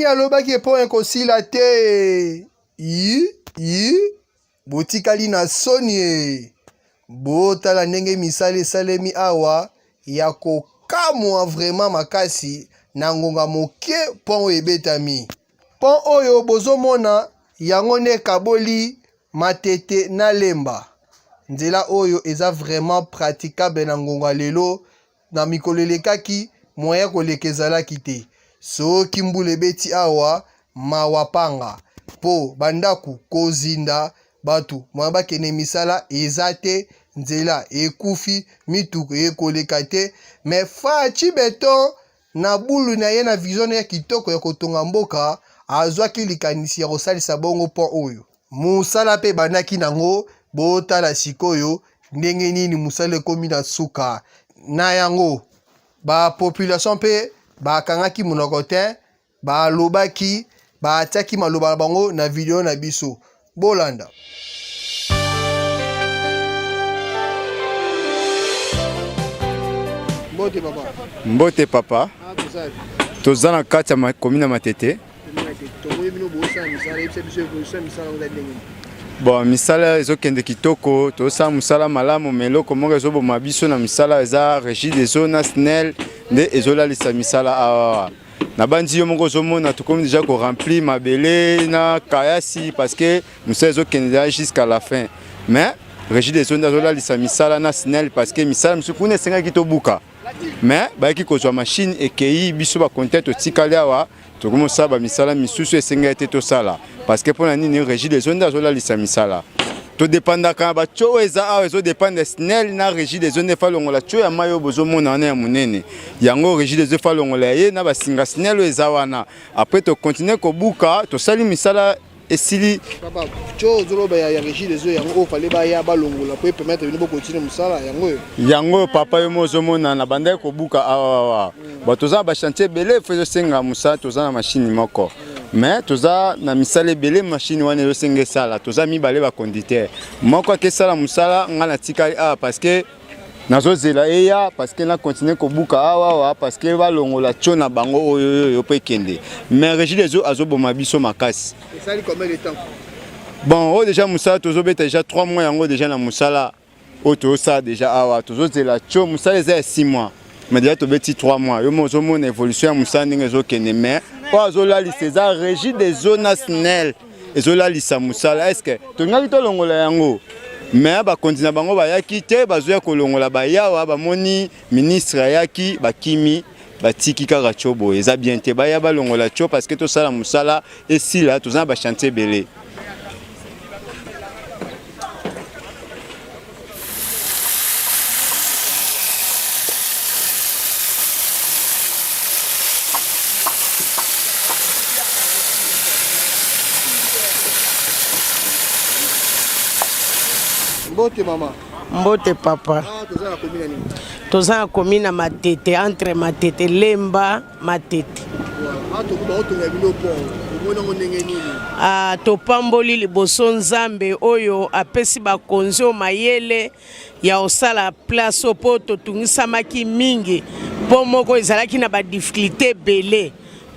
alobaki pont ekosila te? Yi yi botikali na soni e. Botala ndenge misala esalemi awa ya kokamwa vraiment makasi na ngonga moke pont oyo ebetami. Pont oyo bozomona yango nde ekaboli Matete na Lemba. Nzela oyo eza vraiment praticable na ngonga lelo Na mikolo elekaki, moyen ya koleka ezalaki te. Soki mbula ebeti awa, mawa panga. Po ba ndaku kozinda, batu moyen bakende misala eza te, nzela ekufi, mituka ekoleka te. Mais Fatshi Beton na bulu na ye na vision na ye ya kitoko ya kotonga mboka, azwaki likanisi ya kosalisa bongo pont oyo. Mosala pe ebandaki nango, botala sikoyo ndenge nini mosala ekomi na suka na yango. Ba population pe bakangaki monoko te, balobaki, batiaki maloba na bango na video na biso. Bolanda. Mbote papa. Mbote papa. Ah, toza na kati ya commune ya Matete. Bon, misala ezokende kitoko, tozosala mosala malamu, me eloko moko ezoboma biso na misala eza régie des eaux na SNEL nde ezolalisa misala awa. Nabanzi yo moko ozomona tokomi deja koremplir mabele na kayasi parce que mosala ezokende deja jusqu'à la fin, mais régie des eaux nde azolalisa misala na SNEL parce que misala mosusu kuna esengaki tobuka mais bayaki kozwa machine ekei biso bakonte totikali awa tokomi kosala bamisala misusu esengeli te tosala parce que mpo na nini régie des eaux nde azolalisa misala todepandaka na batio oyo eza awa ezodepande snel na régie des eaux nde efalongola tio ya mai oyo bozomona wana ya monene yango régie des eaux efalongola ye na basinga snel oyo eza wana après tokontinue kobuka tosali misala esili. Papa, tio ozoloba ya, ya régie des eaux yango oyo fallait baya balongola po epermettre bino bokontinue mosala yango oyo. Yango oyo papa yo mo ozomona na bandaki kobuka awa awa. Mm. Ba toza na ba chantier ebele fo ezosenga mosala toza na machine moko. Mm. Mais toza na misala ebele machine wana ezosenga esala toza mibale ba conducteur. Moko akesala mosala nga natikali awa parce que nazozela eya parce que na continue kobuka awa awa parce que balongola tio na bango oyo oyo mpo ekende mais régie des eaux azoboma biso makasi. Esali combien de temps? Bon oyo déjà mosala tozobeta déjà 3 mois yango déjà na mosala oyo tozosala déjà awa tozozela tio mosala eza ya 6 mois mais déjà tobeti 3 mois yo mo ozomona évolution ya mosala ndenge ezokende mais oyo azolalisa eza régie des eaux na snel ezolalisa mosala estce tolingaki tolongola yango me bakonzi na bango bayaki te bazoya kolongola bayawa bamoni ministre ayaki bakimi batiki kaka tio boye eza bien te baya balongola tio parce que tosala mosala esila toza na bachantier ebele. Mbote mama. Mbote papa. Ah, toza na commune nini? Toza na commune na Matete, entre Matete Lemba Matete. Ah, topamboli liboso Nzambe oyo apesi bakonzi oyo mayele ya kosala place oyo mpo totungisamaki mingi mpo moko ezalaki na badifficulté ebele.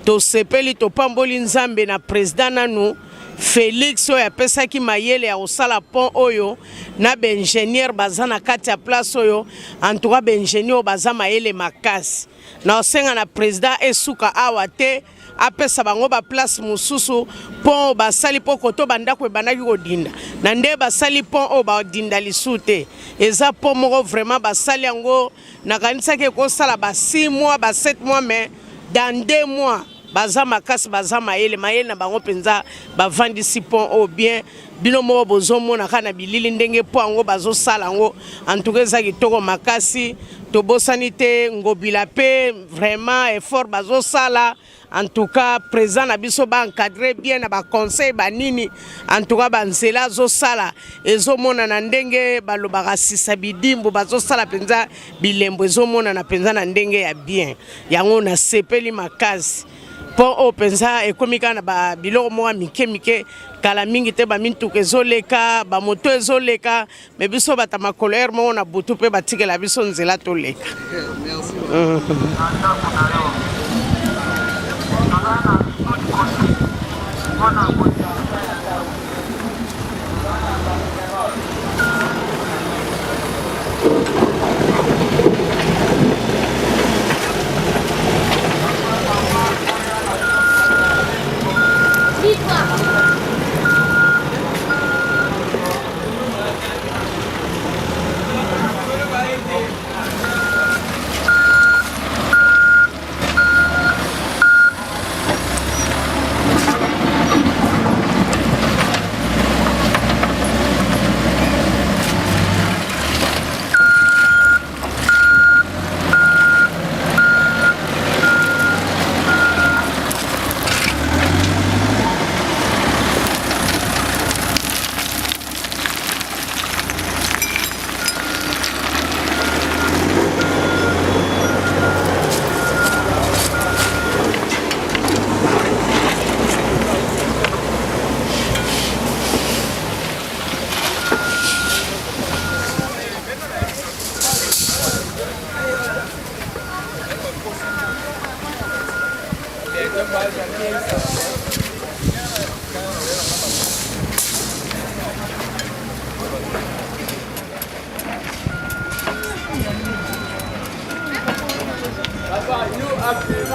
Tosepeli, topamboli Nzambe na president nanu Felix oyo apesaki mayele ya kosala pont oyo na ba ingénieur baza na kati ya place oyo. En tout cas ba ingénieur oyo baza mayele makasi. Naosenga na president esuka awa te, apesa bango ba place mosusu pont basali po koto bandako ebandaki kodinda na nde basali pont oyo badinda lisusu te. Eza pont moko vraiment basali yango, nakanisaki ekosala ba 6 mois ba 7 mois mais dans 2 mois baza makasi, baza mayele, mayele na bango mpenza bavandisi pont oyo bien. Bino moko bozomona kaka na bilili ndenge pont yango bazosala yango, en tout cas eza kitoko makasi. Tobosani te Ngobila pe vraiment effort bazosala, en tout cas président na biso ba encadrer bien na ba conseil ba nini, en tout cas ba nzela azosala ezomonana ndenge balobaka sisa bidimbu, bazosala mpenza bilembo ezomonana mpenza na ndenge ya bien. Yango nasepeli makasi mpo oyo mpenza ekomi kaka na ba biloko moko ya mike mike, kala mingi te ba mituka ezoleka, ba moto ezoleka, me biso bata makolo heure moko na butu mpe batikela biso nzela toleka.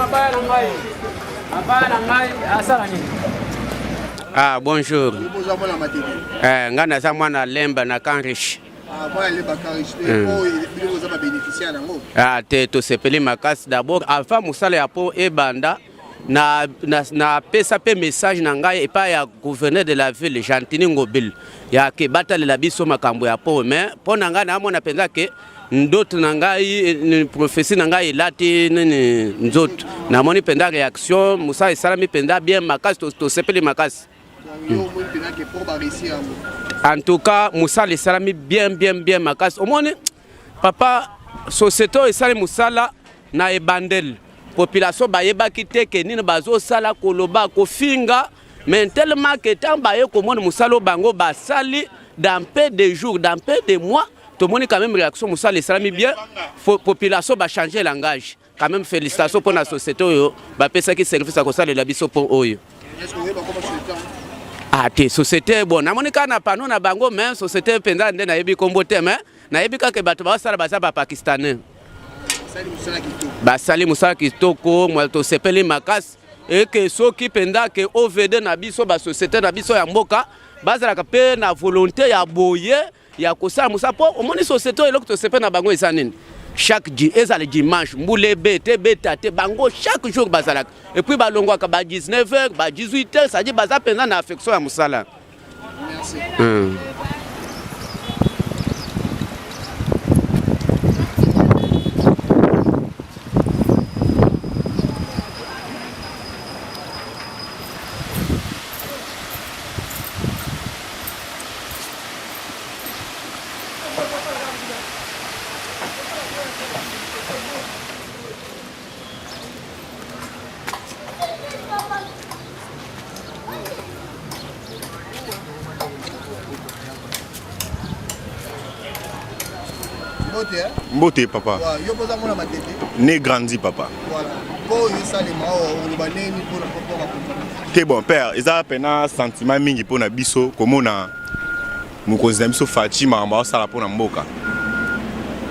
Mabaya na ngai. Mabaya na ngai asala nini? Ah, bonjour. Eh, nga naza mwana Lemba na Camp Riche. Ah, mwana Lemba Camp Riche. Mm. Oh, bino boza ba bénéficiaire nango. Ah, te tosepeli makasi d'abord avant mosala ya po ebanda na na na pesa pe message na ngai epai ya gouverneur de la ville Gentini Ngobile ya ke batalela biso makambo ya po mais mpo na ngai namona mpenza ke ndoto na ngai prophetie na ngai elati nini nzoto namoni mpenza réaction mosala esalami mpenza bien makasi tosepeli makasi en tout cas mosala esalami bien bien bien makasi omoni papa société oyo esali mosala na ebandeli population bayebaki te ke nini bazosala koloba kofinga mais tellement ke ntango baye komona mosala oyo bango basali dans peu de jours dans peu de mois tomoni quand même réaction mosala esalami bien population bachange langage quand même félicitation mpo na société oyo bapesaki service ya kosalela biso mpo oyo ah te société bon namoni kaka na pano na bango mais société mpenza nde nayebi nkombo te mais nayebi kaka bato baosala baza bapakistanais basali mosala kitoko tosepeli makasi eke soki mpenza ke ovd na biso basociété na biso ya mboka bazalaka mpe na volonté ya boye ya kosala mosala mpo omoni société oyo eloko tosepe na bango eza nini chaque di ezala dimanche mbula ebeta ebeta te bango chaque jour bazalaka epuis balongwaka ba 19 heures ba 18 heures cestadire baza mpenza na affection ya mosala mm. Mbote papa. Yo boza mwana matete. Né grandi papa. Voilà. Po esalema oloba nini pona papa Te bon père, eza pena sentiment mingi pona biso komona mokonzi na biso Fatshi makambo asala pona mboka.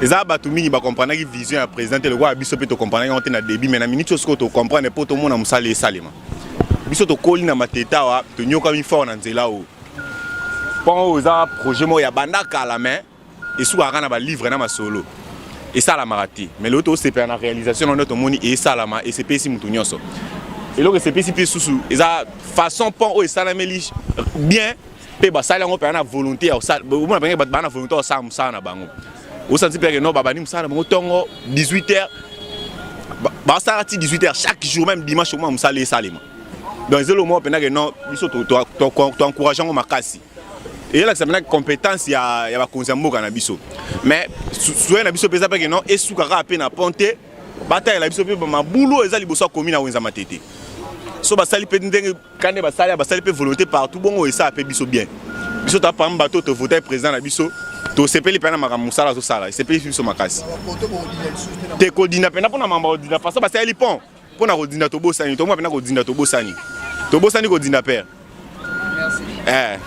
Eza bato mingi ba comprendaki vision ya président te lokola biso pe to comprendaki yango te na début mais na minute oyo sikoyo to comprendre po tomona mosala esalema. Biso tokoli na matete awa tonyokami fort na nzela oyo. Pont oyo eza projet moko ya banda kala mais esukaka kaka na ba livre na masolo esalamaka te mais lelo tosepela na réalisation na nde tomoni esalama esepelisi moto nyonso eloko esepelisi mpe susu eza façon pont oyo esalameli bien mpe basali yango mpenza na volonté ya kosala omona mpenza bato baa na volonté ya kosala mosala na bango osanti mpe no babandi mosala na bango ntongo 18 heures basalaka ti 18 heures chaque jour même dimanche omona mosala esalema donc eza eloko moko mpenza ke non biso toencourage yango makasi eyelakisa mpena compétence ya, ya bakonzi ya mboka na biso mais souhait na biso mpe eza mpe ke non esuka kaka mpe na pont te batalela biso mpe mabulu oyo eza liboso ya komi na wenza matete so basali mpe ndenge kande basali basali mpe volonté partout bongo esala mpe biso bien biso tapamba bato tovotai président na biso tosepeli mpe na makambo mosala azosala esepeli biso makasi te kodinda mpenza mpo na makambo ya kodinda façon basaleli pont mpo na kodinda tobosani tomona mpenza kodinda tobosani tobosani kodinda père eh.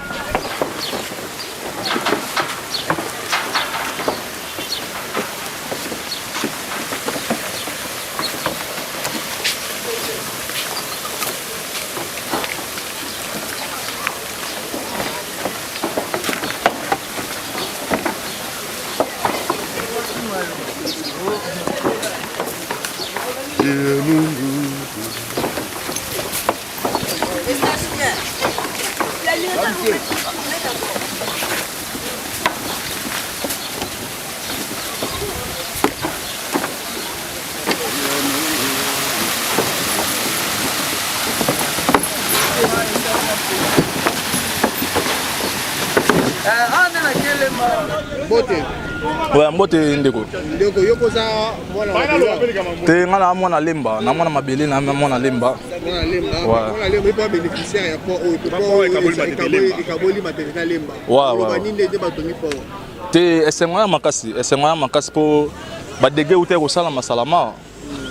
Mbote. Ouais, mbote ndeko. Ndeko yo koza mwana mabele. Te nga na mwana lemba, na mwana mabele na mwana lemba. Mwana lemba. Mwana lemba ipo bénéficiaire ya port oyo port oyo ekaboli matete na lemba. Ouais, ouais. Nini nde batongi port. Te esengo ya makasi, esengo ya makasi po ba dégâts uta kosala masalama.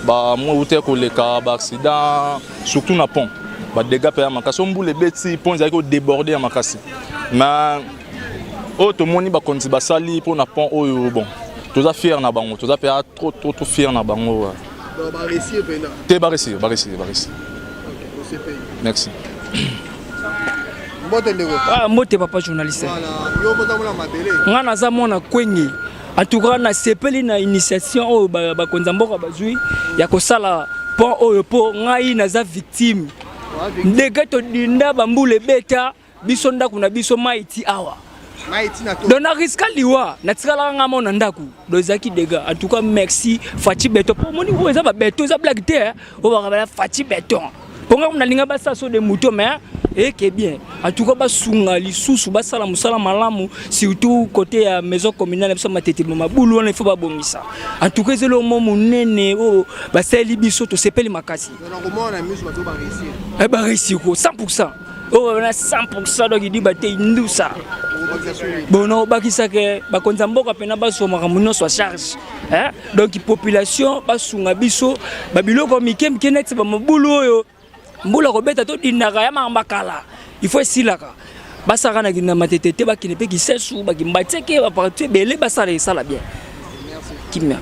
Ba mwa uta koleka ba accident surtout na pont. Ba dégâts pe ya makasi. Mbula ebeti pont ezalaki ko déborder ya makasi. Mais oyo tomoni bakonzi basali mpo na pont oyo bon toza fier na bango toza mpe trop trop trop fier na bango. Te baresir, baresir, baresir. Merci. Mbote ndeko. Ah, mbote papa journaliste. Voilà, yo mboza mona mabele. Nga naza mwana kwenge. En tout cas nasepeli na initiation oyo bakonzi ya mboka bazwi ya kosala pont oyo mpo ngai naza victime. Ndenge todinda bambula ebeta biso ndako na biso mai ti awa. Donc na riska liwa natikalaka ngai mona ndako donc ezalaki dégâts. En tout cas merci Fatshi Beton mpo omoni oyo eza babeton eza blague te oyo bakabala Fatshi Beton mpo ngai nalinga basala so de mouton mais eke bien. En tout cas basunga lisusu basala mosala malamu surtout côté ya maison communale na biso Matete mabulu wana il faut babongisa. En tout cas ezali omo monene oyo basaleli biso tosepeli makasi. Baréussir ko 100% oyo wana 100% donc idiba te indusa bon obakisa ke bakonzi ya mboka mpena bazwa makambo nyonso ya charge eh? Donc population basunga biso babiloko mike mike neti bamabulu oyo mbula kobeta todindaka ya makambo kala il faut esilaka basalaka na na Matete te bakende mpe Kisesu bakimbateke baparti ebele basala esala bien kimia.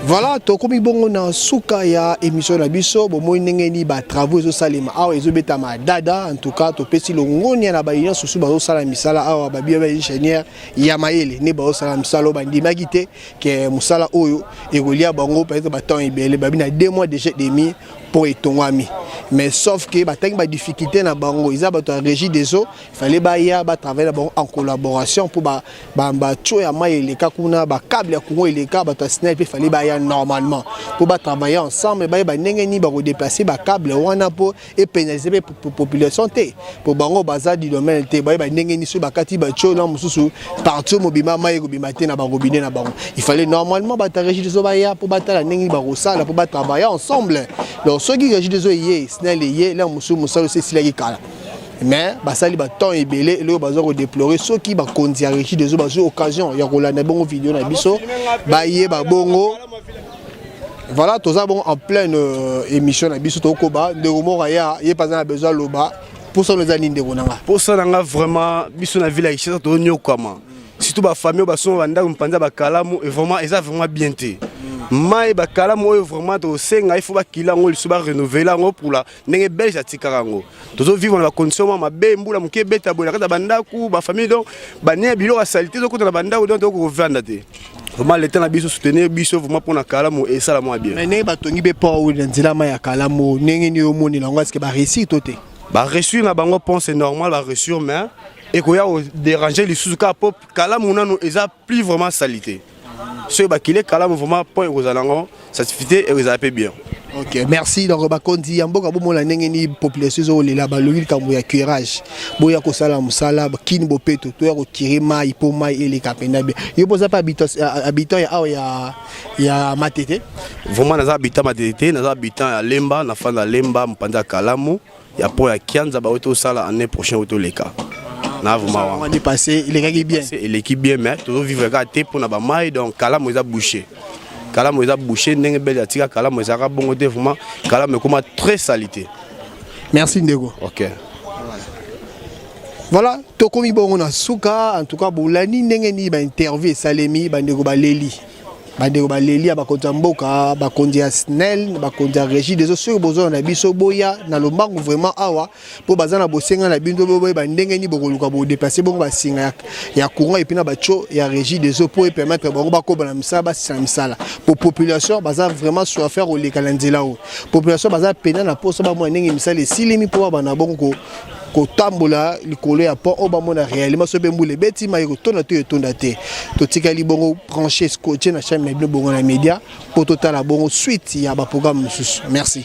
Voilà, tokomi bongo na suka ya émission na biso. Bomoi ndenge ni ba travaux ezosalema awa ezobetama dada. En tout cas topesi longonia na ba nyonso susu bazosala misala awa, ba bio ba ingénieur ya mayele ne bazosala misala oyo bandimaki te ke mosala oyo ekolia bango peut-être ba temps ebele, babi na 2 mois déjà demi mpo etongwami. Mais sauf que batangi ba difficulté na bango eza bato ya régie des eaux, fallait baya ba travailler na bango en collaboration mpo ba tuyau ya mai eleka kuna, ba câble ya courant eleka, bato ya SNEL mpe fallait baya normalement mpo ba travailler ensemble, bayeba ndenge nini bakodéplacer ba câble wana mpo epénaliser mpe population te, mpo bango baza du domaine te, bayeba ndenge nini soki bakati batuyau na mosusu partie mobima mai ekobima te na barobinet na bango. Il fallait normalement bato ya régie des eaux baya mpo batala ndenge nini bakosala mpo batravailler ensemble. Donc soki régie des eaux eye, SNEL eye, la mosusu mosala osi esilaki kala, mais basali batemps ebele. Eloko baza kodéplorer, soki bakonzi ya régie des eaux bazwi occasion ya kolanda bongo video na biso, bayeba bongo. Voilà, toza bongo en pleine émission na biso. Tokoba ndeko moko aya ye mpe aza na besoin aloba. Mposa eza nini, ndeko na nga? Mposa na nga vraiment, biso na ville ya Kinshasa tonyokama, surtout bafamille oyo basomba bandako mipanza bakalamu. Et vraiment eza vraiment bien te, mai bakalamu oyo vraiment tosenga il faut bakila yango lisusu, barenouveler yango pour la ndenge belge atikaka yango. Tozovivre na bacondition mwa mabe, mbula moke ebeta boye na kati ya bandako, bafamille donc bania biloko ya saleté ezokota na bandako, donc tokokovanda te. Vraiment l'état na biso soutenir biso vraiment mpona kalamu esala mwa bien. Mais ndenge batongi mpe pont oyo na nzela mai ya kalamu, ndenge nini omonela yango? Est-ce baréussir to te? Baréussir na bango pont, c'est normal baréussir, mais ekoya kodéranger lisusu kaka po kalamu nanu eza plus vraiment salité. Soki bakile kalamu vraiment, pont ekozala yango certifié, ekozala mpe bien. Ok, merci. Donc bakonzi ya mboka bomona ndenge nini population ezokolela, balobi likambo ya curage. Boya kosala mosala kini bopeto, toya kocurer mai mpo mai eleka mpenza bien. Yo mpo oza mpe habitant ya awa ya Matete? Vraiment naza habitant Matete te, naza habitant ya Lemba, nafanda Lemba, mopanzi ya kalamu ya pont ya Kianza bauti tosala année prochaine oyo toleka na vraiment. Année passée elekaki bien? Eleki bien, mais tozovivre kaka te mpona bamai. Donc kalamu eza bouché, kalamu eza bouché. Ndenge belge atika kalamu ezalaka bongo te, vraiment kalamu ekoma très salité. Merci ndeko. Ok. Voilà, tokomi bongo na suka. En tout cas bolandi ndenge nini bainterview esalemi. Bandeko baleli, bandeko baleli ya bakonzi ya mboka, bakonzi ya SNEL, bakonzi ya régie des eaux, soki bozona na biso, boya na lombangu vraiment awa mpo baza na bosenga na bino. Boyeba ndenge nini bokoluka bodéplacer bongo basinga ya courant et puis na batuyau ya régie des eaux mpo epermettre bango bakoba na misala, basisa na misala, po population baza vraiment soif koleka na nzela oyo. Population baza pena na posa bamona ndenge misala esilimi mpo babanda bongo kotambola likolo ya pont oyo, bamona réellement soki mpe mbula ebeti mai ekotonda to etonda te. Totikali bongo branché, scotché na chaîne na bino Bongo na Média mpo totala bongo suite ya baprogramme mosusu. Merci.